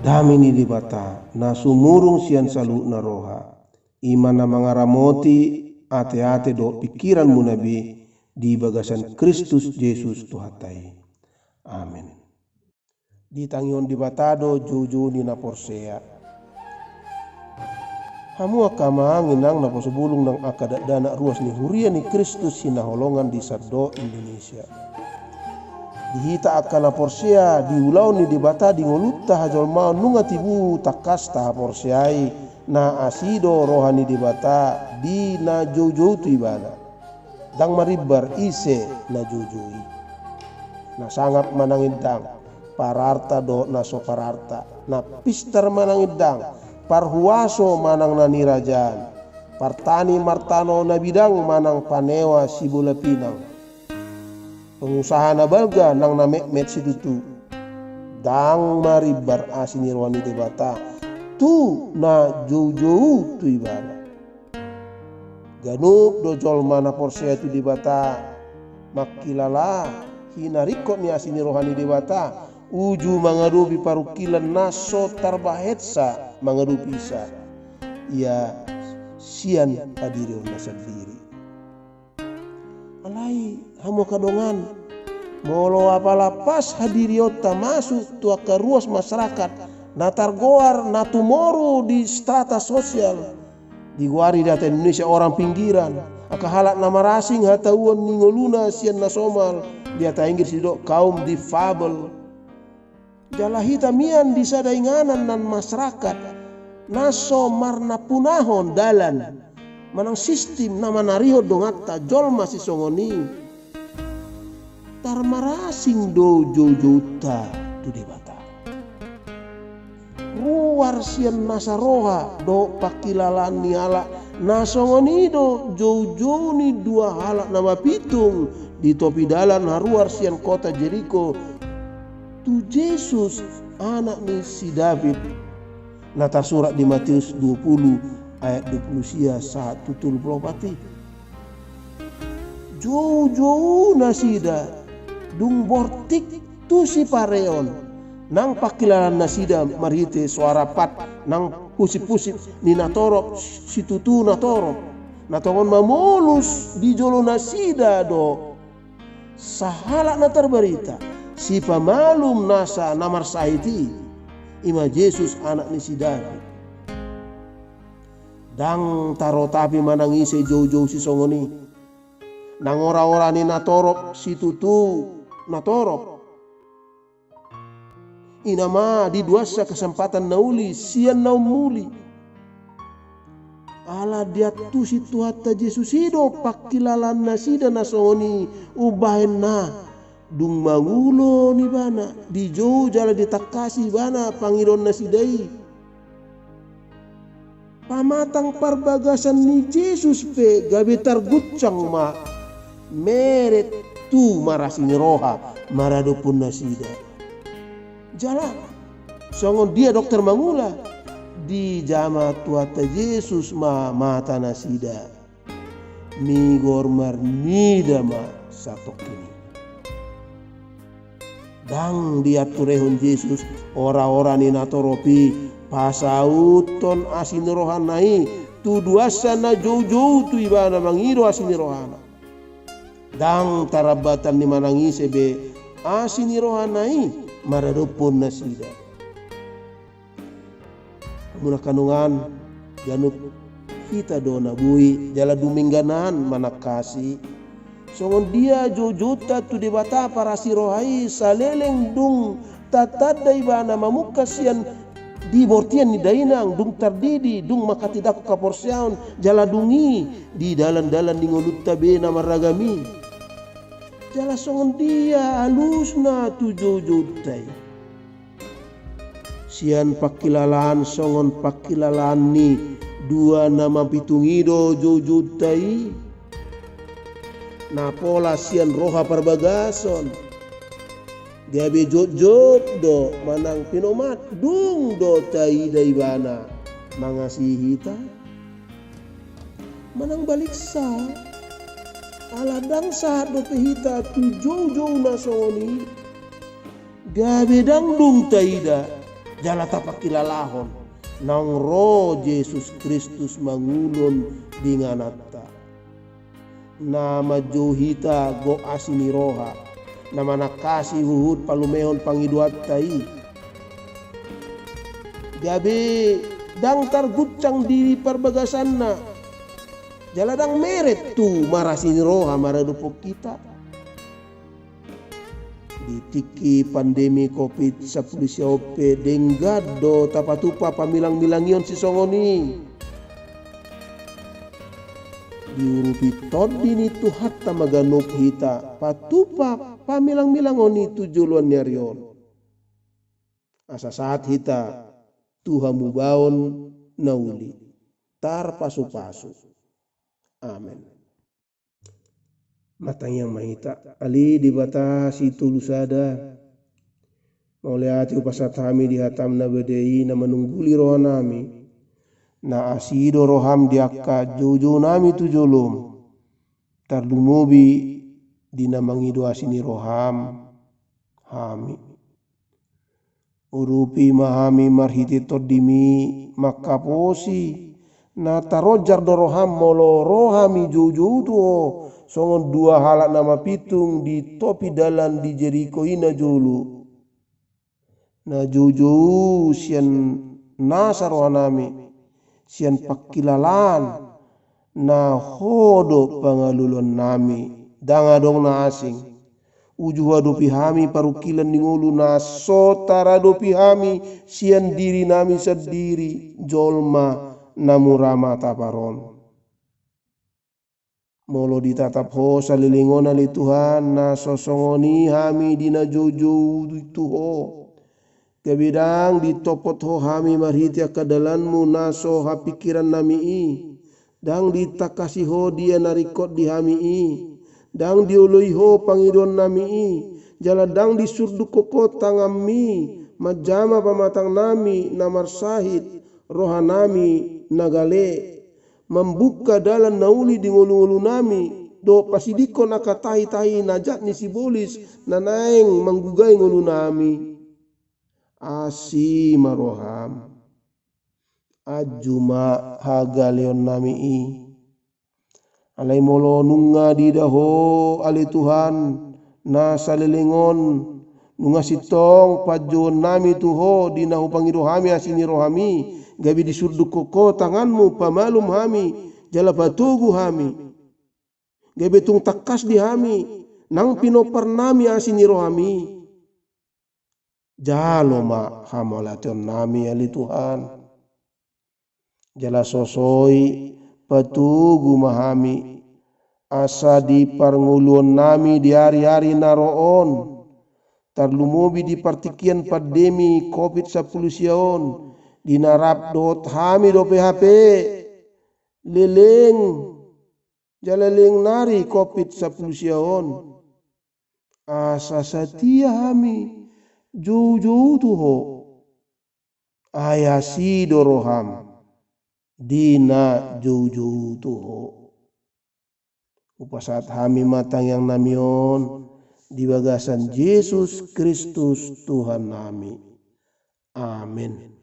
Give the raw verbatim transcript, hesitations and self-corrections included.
Dame ni Debata na sumurung sian saluhutna roha, i ma na mangaramoti ateate dohot pingkiranmuna be di bagasan Kristus Jesus Tuhanta i. Amen. Ditangihon Debata do joujou ni na porsea. Hamu angka amang inang naposobulung nang angka dakdanak ruas ni huria ni Kristus hinaholongan di sandok Indonesia. Di hita angka na porsea di ulaon ni Debata di ngolunta hajolmaon nunga tibu tangkas tahaporseai na asi do roha ni Debata di na joujou tu ibana. Ndang marimbar ise na joujou i. Na sangap manang indang, pararta dohot na so pararta, na pistar manang indang, parhuaso manang na nirajaan, partani martano na bidang manang panewa sibola pinang, pengusaha na balga nang na metmet situtu. Ndang marimbar asi ni roha ni Debata tu na joujou tu ibana. Ganup do jolma na porsea tu Debata mangkilala hinaringkot ni asi ni roha ni Debata uju mangadopi parungkilon na so tarbahensa mangadopisa ia sian hadirionna sandiri. Alai hamu angka dongan, molo apala pas hadirionta masuk tu angka ruas masyarakat na targoar na tumoru di strata sosial, digoari di hata Indonesia orang pinggiran, angka halak na marasing hatauon ni ngoluna sian na somal, di hata Inggris didok kaum difabel. Jala hita mian di sada inganan nang masyarakat na so marnampunahon dalan manang sistim na manarihon donganta jolma sisongon i, tarmarasing do joujounta tu Debata. Ruar sian nasa roha dohot pangkilalaan ni halak na songon i do joujou ni dua halak na mapitung di topi dalan haruar sian kota Jeriko tu Jesus, anak ni si David, na tarsurat di Matius dua pulu ayat dua pulu sia sahat tu tolu pulu opat i. Joujou nasida dung bortik tu sipareon nang pangkilalaan nasida marhite soara pat nang husip-husip ni natorop situtu natorop na tongon mamolus di jolo nasida do sahalak na tarbarita, sipamalum nasa na marsahit i, i ma Jesus anak ni si David. Ndang tarotapi manang ise joujou sisongon i. Nang ora-ora ni natorop situtu natorop. I nama diduansa kesempatan na uli sian na ummuli. Ala diantusi Tuhanta Jesus i do pangkilalaan nasida na songon i umbahen na dung mangulon ibana dijou jala ditangkasi ibana pangidoan nasida i. Pamatang parbagasan ni Jesus pe gabe targuncang ma meret tu marasing roha maradophon nasida. Jala songon dia dokter mangula, dijama Tuhanta Jesus ma mata nasida. Migor marnida ma satongkin i. Ndang dianturehon Jesus ora-ora ni natorop i pasauthon asi ni rohana i tu duansa na joujou tu ibana mangido asi ni rohana. Ndang tarambatan ni manang ise be asi ni rohana i maradophon nasida. Hamu na hanuan, ganup hita do na boi jala dumenggan an manangkasi songon dia joujounta tu Debata parasi roha i saleleng dung tatanda ibana mamungka sian di bortian ni dainang, dung tardidi, dung manghatindangkon haporseaon, jala dung i di dalan-dalan ni ngolunta be na marragam i. Jala songon dia alusna tu joujounta i. Sian pangkilalaan songon pangkilalaan ni dua na mapitung i do joujounta i. Na pola sian roha parbagason. Gabe jotjot do manang pinomat dung do taida ibana mangasihi hita. Manang baliksa, ala ndang sahat dope hita tu joujou na songon i. Gabe ndang dung taida Jala tapangkilalahon naung ro Jesus Kristus mangulon di ingananta. Na manjou hita gok asi ni roha, na manangkasi huhut palumehon pangidoanta i. Gabe ndang targuncang di parbagasanna, jala ndang meret tu marasi ni roha maradophon hita. Di tingki pandemi Covid sampulu sia on pe denggan do tapatupa pamilangmilangion sisongon i. Diurupi Tondi ni Tuhanta ma ganup hita patupa pamilangmilangon i tu joloan ni ari on. Asa sahat hita tu hamubaon na uli tarpasupasu. Amen. Martangiang ma hita. Ale Debata Sitolu Sada, mauliate hupasahat hami di hataM na badia i na manungguli rohanami. Na asi do rohaM di angka joujounami tu joloM, tarlumobi di na mangido asi ni rohaM hami. Urupi ma hami marhite TondiMi manghaposi, na taronjar do rohaM molo ro hami joujou tu Ho, songon dua halak na mapitung di topi dalan di Jeriko i najolo. Na joujou sian nasa rohanami, sian pangkilalaan na Ho do pangaluluannami, ndang adong na asing. Uju huadopi hami parungkilon ni ngolu na so taradopi hami sian dirinami sandiri, jolma na mura mataparon. Molo ditatap Ho saleleng on ale Tuhan, na so songon i hami di na joujou tu Ho. Gabe ndang ditopot Ho hami marhite angka dalanMu na so hapingkirannami i. Ndang ditangkasi Ho dia na ringkot di hami i. Ndang dioloi Ho pangidoannami i. Jala ndang disurdukhon Ho tanganMi manjama pamatangnami na marsahit, rohanami na gale, mambuka dalan na uli di ngolungolunami, dohot pasidingkon angka tahitahi na jat ni sibolis na naeng manggugai ngolunami. Asi ma rohaM. Anju ma hagaleonnami i. Alai molo nunga diida Ho ale Tuhan, na saleleng on, nunga sintong panjouonnami tu Ho di na hupangido hami asi ni rohaM i, gabe disurdukhon Ho tanganMu pamalum hami, jala patogu hami. Gabe tung tangkas di hami nang pinomparnami asi ni rohaM i. Jalo ma hamauliateonnami ale Tuhan. Jala sosoi patogu ma hami, asa di parngoluonnami di ari-ari na ro on, tarlumobi di partingkian pandemi Covid sampulu sia on, di na rap dohot hami dope hape, leleng jala leleng nari Covid sampulu sia on. Asa satia hami joujou tu Ho. Ai asi do rohaM di na joujou tu Ho. Hupasahat hami ma tangiangnami on di bagasan Jesus Kristus Tuhannami. Amen.